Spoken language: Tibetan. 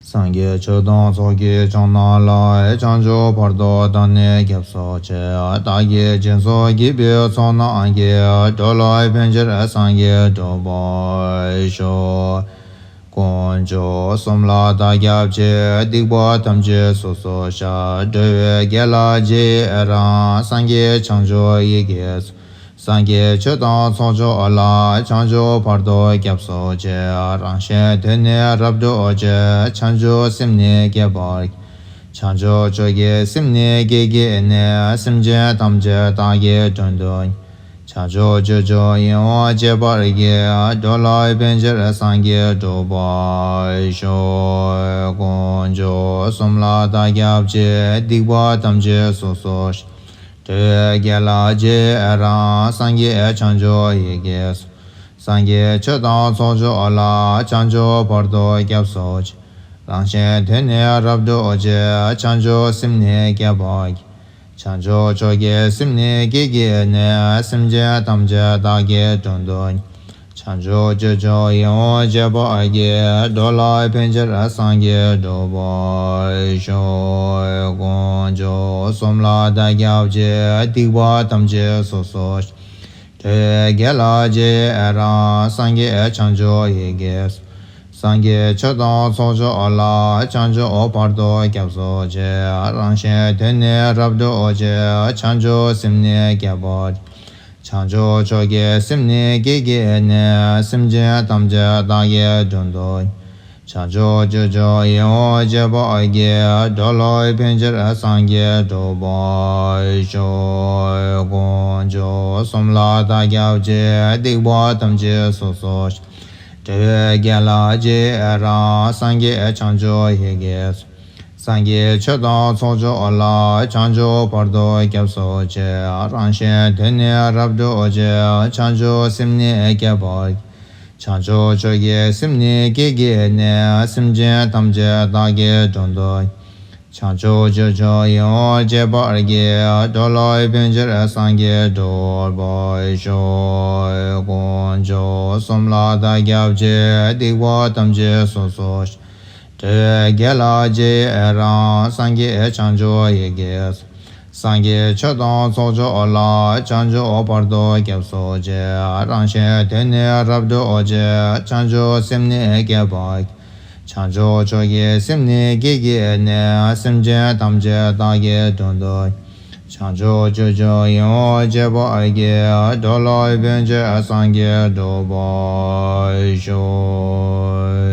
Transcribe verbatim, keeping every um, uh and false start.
སངས་རྒྱས་ཆོས་དང་ཚོགས་ཀྱི་མཆོག་རྣམས་ལ། བྱང་ཆུབ་བར་དུ་བདག་ནི་སྐྱབས་སུ་མཆི། བདག་གིས་སྦྱིན་སོགས་བགྱིས་པའི་ཚོགས་རྣམས་ཀྱིས། འགྲོ་ལ་ཕན་ཕྱིར་སངས་རྒྱས་འགྲུབ་པར་ཤོག། དཀོན་མཆོག་གསུམ་ལ་བདག་སྐྱབས་མཆི། སྡིག་པ་ཐམས་ཅད་སོ་སོར་བཤགས། འགྲོ་བའི་དགེ་ལ་རྗེས་རང་། སངས་རྒྱས་བྱང་ཆུབ་ཡི་གེ། སངས་རྒྱས་ཆོས་དང་ཚོགས་མཆོག་ལ། བྱང་ཆུབ་བར་དུ་སྐྱབས་སུ་མཆི། རང་གཞན་དོན་ནི་རབ་བསྒྲུབ་ཕྱིར། བྱང་ཆུབ་སེམས་ནི་བསྐྱེད་པར་བགྱི། བྱང་ཆུབ་མཆོག་གི་སེམས་ནི་བསྐྱེད་བགྱིས་ནས། སེམས་ཅན་ཐམས་ཅད་བདག་གིས་མགྲོན་དུ་བྱ། བྱང་ཆུབ་སྤྱོད་མཆོག་ཡིད་འོང་བྱེད་པར་བགྱི། འགྲོ་ལ་ཕན་ཕྱིར་སངས་རྒྱས་འགྲུབ་པར་ཤོག། དཀོན་མཆོག་གསུམ་ལ་བདག་སྐྱབས་མཆི། སྡིག་པ་ཐམས་ཅད་སོ་སོར་བཤགས། འགྲོ་བའི་དགེ་ལ་རྗེས་རང་། སངས་རྒྱས་བྱང་ཆུབ་ཡི་གེ། སངས་རྒྱས་ཆོས་དང་ཚོགས་མཆོག་ལ། བྱང་ཆུབ་བར་དུ་སྐྱབས་སུ་མཆི། རང་གཞན་དོན་ནི་རབ་བསྒྲུབ་ཕྱིར། བྱང་ཆུབ་སེམས་ནི་བསྐྱེད་པར་བགྱི། བྱང་ཆུབ་མཆོག་གི་སེམས་ནི་བསྐྱེད་བགྱིས་ནས། སེམས་ཅན་ཐམས་ཅད་བདག་གིས་མགྲོན་དུ་བྱ། བྱང་ཆུབ་སྤྱོད་མཆོག་ཡིད་འོང་བྱེད་པར་བགྱི། འགྲོ་ལ་ཕན་ཕྱིར་སངས་རྒྱས་འགྲུབ་པར་ཤོག། དཀོན་མཆོག་གསུམ་ལ་བདག་སྐྱབས་མཆི། སྡིག་པ་ཐམས་ཅད་སོ་སོར་བཤགས། འགྲོ་བའི་དགེ་ལ་རྗེས་རང་། སངས་རྒྱས་བྱང་ཆུབ་ཡི་གེ། སངས་རྒྱས་ཆོས་དང་ཚོགས་མཆོག་ལ། བྱང་ཆུབ་བར་དུ་སྐྱབས་སུ་མཆི། རང་གཞན་དོན་ནི་རབ་བསྒྲུབ་ཕྱིར། བྱང་ཆུབ་སེམས་ནི་བསྐྱེད་པར་བགྱི། བྱང་ཆུབ་མཆོག་གི་སེམས་ནི་བསྐྱེད་བགྱིས་ནས། སེམས་ཅན་ཐམས་ཅད་བདག་གིས་མགྲོན་དུ་བྱ། བྱང་ཆུབ་སྤྱོད་མཆོག་ཡིད་འོང་བྱེད་པར་བགྱི། འགྲོ་ལ་ཕན་ཕྱིར་སངས་རྒྱས་འགྲུབ་པར་ཤོག། དཀོན་མཆོག་གསུམ་ལ་བདག་སྐྱབས་མཆི། སྡིག་པ་ཐམས་ཅད་སོ་སོར་བཤགས། འགྲོ་བའི་དགེ་ལ་རྗེས་རང་། སངས་རྒྱས་བྱང་ཆུབ་ཡི་གེ། སངས་རྒྱས་ཆོས་དང་ཚོགས་མཆོག་ལ། བྱང་ཆུབ་བར་དུ་སྐྱབས་སུ་མཆི། རང་གཞན་དོན་ནི་རབ་བསྒྲུབ་ཕྱིར། བྱང་ཆུབ་སེམས་ནི་བསྐྱེད་པར་བགྱི། བྱང་ཆུབ་མཆོག་གི་སེམས་ནི་བསྐྱེད་བགྱིས་ནས། སེམས་ཅན་ཐམས་ཅད་བདག་གིས་མགྲོན་དུ་བྱ། བྱང་ཆུབ་སྤྱོད་མཆོག་ཡིད་འོང་བྱེད་པར་བགྱི། འགྲོ་ལ་ཕན་ཕྱིར་སངས་རྒྱས་འགྲུབ་པར་ཤོག། དཀོན་མཆོག་གསུམ་ལ་བདག་སྐྱབས་མཆི། སྡིག་པ་ཐམས་ཅད་སོ་སོར་བཤགས། འགྲོ་བའི་དགེ་ལ་རྗེས་རང་། སངས་རྒྱས་བྱང་ཆུབ་ཡི་གེ། སངས་རྒྱས་ཆོས་དང་ཚོགས་མཆོག་ལ། བྱང་ཆུབ་བར་དུ་སྐྱབས་སུ་མཆི། རང་གཞན་དོན་ནི་རབ་བསྒྲུབ་ཕྱིར། བྱང་ཆུབ་སེམས་ནི་བསྐྱེད་པར་བགྱི། བྱང་ཆུབ་མཆོག་གི་སེམས་ནི་བསྐྱེད་བགྱིས་ནས། སེམས་ཅན་ཐམས་ཅད་བདག་གིས་མགྲོན་དུ་བྱ། བྱང་ཆུབ་སྤྱོད་མཆོག་ཡིད་འོང་བྱེད་པར་བགྱི། འགྲོ་ལ་ཕན་ཕྱིར་སངས་རྒྱས་འགྲུབ་པར་ཤོག།